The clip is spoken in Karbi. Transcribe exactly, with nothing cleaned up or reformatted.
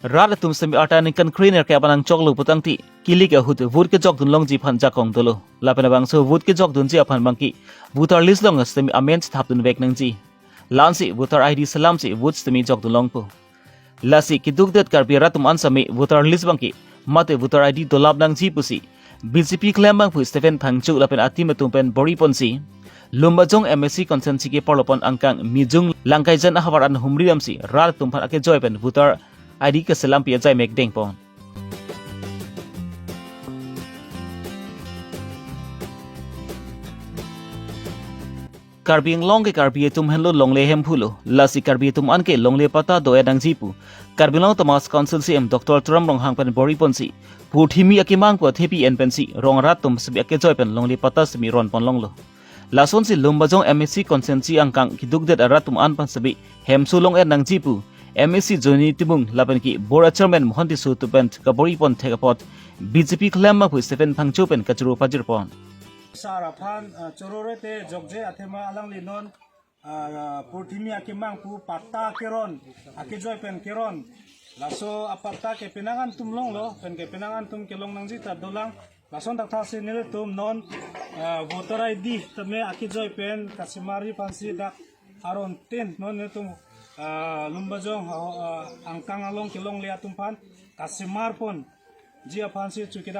Rat atum sitame arta ningkan kre-nerkep an nangchoklo putangte, kilik ahut vote kejokdun longji aphan jakong dolo. Lapen labangso vote kejokdunji aphan abangke voter list along sitame amen chethapdunvek nangji. La-ansi voter I D selamsi vote sitame jokdun longpo. Lasi kedukdet Karbi arat atum an sitame voter list abangke mate voter I D dolap nangji pusi B J P klembangphu Stephen Phangcho lapen a-team atum pen bor-iponsi Lumbajong M A C constituency keparlopon angkang Mijung Langkaijan ahavar an humri damsi rat atum aphan akejoi pen voter I D keselampi ajaimek dengpon. Karbi Anglong ke Karbi atum henlo longle hemphu lo, lasi Karbi atum anke longle patta do-et nangji pu Karbi Anglong Autonomous Council C E M Doctor Tuliram Ronghang pen bor-iponsi purthimi akemang pu athepi en pensi rong arat atum sitame akejoi pen longle patta sitame ronpon longlo. Lasonsi Lumbajong M A C constituency angkang kedukdet arat atum an aphan sitame hemso long-et nangji pu M A C Johnny Timung lapen ke Bor a-chairman Mohan Tisso atum pen kabor-ipon thek apot B J P klembangphu Stephen Phangcho pen kachoro pajirpon. Sar aphan, ah, chorore te jokje athema alangli non, ah, purthimi akemang pu patta keron, akejoi pen keron. Laso apatta ke penang an atum longlo, pen ke penang an atum kelong nangji ta dolang. Lason thakthak si nelitum non, ah, voter I D tame akejoi pen kasemarji aphansi dak aron tin non nelitum, ah, Lumbajong, ah, ah, angkang along kelongle atum aphan kasemarponji aphansi chowkidar